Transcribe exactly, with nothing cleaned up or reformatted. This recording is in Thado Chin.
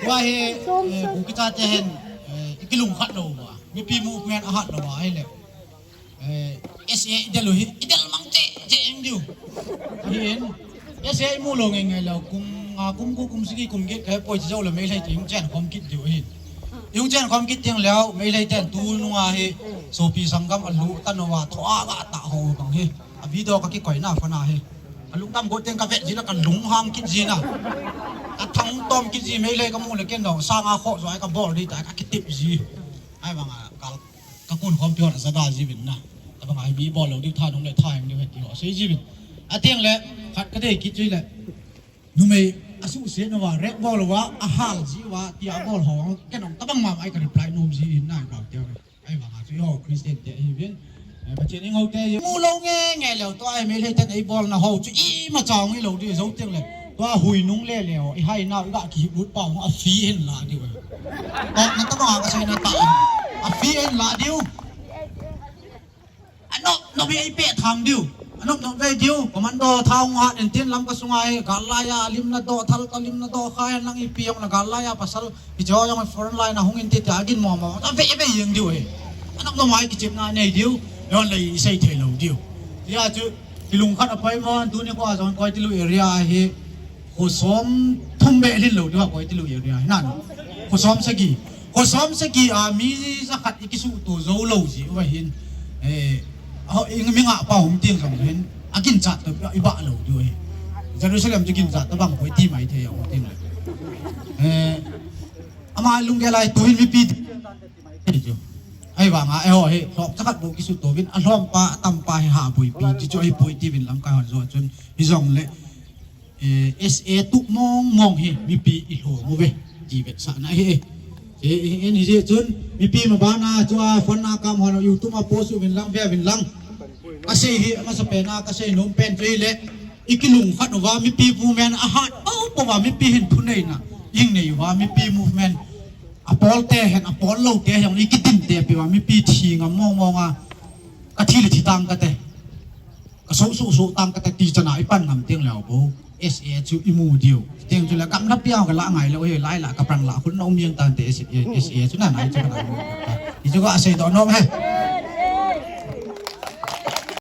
Tua hi, eh, Kuki chate hin, eh, i kilungkhat lou uva. Mipi movement ahat lou uva ahile. Eh, S A i del u hi, i del mang cheh cheh jeng diu. Ahin, S A i mu lou ngai ngai leh, kum nga, kum ko, kum sagi, kum get ka he poi, chu jou le Meitei te hung chen khom kit diu ahin. Hung chen khom kit ding leh, Meitei ten tu nunga hi, sopi sanggam a lu tan uva, tho a ga ta ho bang hi. A video ka kikoi na phone a hi. A lungdam go teng ka vet jin a ka lunghang kit jin a. Ka thang tom kit ji, Meitei ka mu le ken dong, sang a kho jo ai ka bol di ta ka kitip ji. Ai bang a kal ka kun khom pi hon a zaga ji vin na. Ka bang a hi mi bol lou di tha nung le tha eng di he ti ho sei ji vin. A teng le khat ka dei kit ji le. Numei a suhset uva, rep bol uva, a hal ji uva, tia bol ho, ken ong tabang ma ai ka reply nom ji in nai ka tia. Ai vang a chu yo Christian te hi vin. Eh, Pathen i ngau te mu lou nge nge leh tua ai Meitei ten ei bol na ho chu imacha ong i lou di jou teng le. Tua hui nung le le o, i hai nau i ga ki hip lut pa ong a fi in la diu. Tua na tabang a ka sei na ta. A fi in la diu. Anop, nop hi ei peh tham diu. Anop, nop vei diu. Commando thao ngat in tin Lamka sunga hi, gal lai a, lim na do, thal ka lim na do, kha hen lang ipi ong la gal lai a, pasal, hi jo ong front line a hung in ti ti a gin mo mo. Ta vei vei jeng diu hi. Anop, nop mai kichep na nei diu. Yon lei sei thei lou diu. Tia chu, kilungkhat a pai mo, tuni ko a jong koi ti lu area hi. Khosom thum beh lhin lou diu a koi ti lou area hi nan. Khosom sagi. Khosom sagi a mi jakhat i kisuhto jou lou ji uva hin. Eh, ho, i mi nga pa hum ting jong hin. A ginchat to i ba lou diu hi. Jerusalem chu ginchat to bang koi ti mai thei a ho tin. Eh, ama lunggel lai tu hin mipi ti chu. Ai vang a, eh, ho hi. Lhok jakhat bou kisuhto vin. A lhom pa, a tam pa hi ha bui pi. Ti chu ai poi ti vin lam ka hon jo chun. Hi jong le. Eh, S A tup mong mong hi mipi i lhom uve ti vetsahna hi. Eh, eh, en hi jeh chun mipi ma bana chu a phone na kam hon YouTube a post uvin lang ve uvin lang. Ka sei hi, a masa pen a ka sei nom pen chu hile i kilungkhat uva mipi movement a hat pau pau uva mipi hin thuneina i nei uva mipi movement a pol te hen a pol lou te hen i kitin te pi uva mipi thi ngam mong mong a ka thi le thi tang ka te. Ka so so so tang ka ta ti chana i pan ngam teng leu bou. S A chu i mu diu. Teng chu la kam na piang ka la ngai lou he lai la ka prang la khun na um yang tan te S A, S A chu na nai chu ka na mu. I chu ka sei to nom he.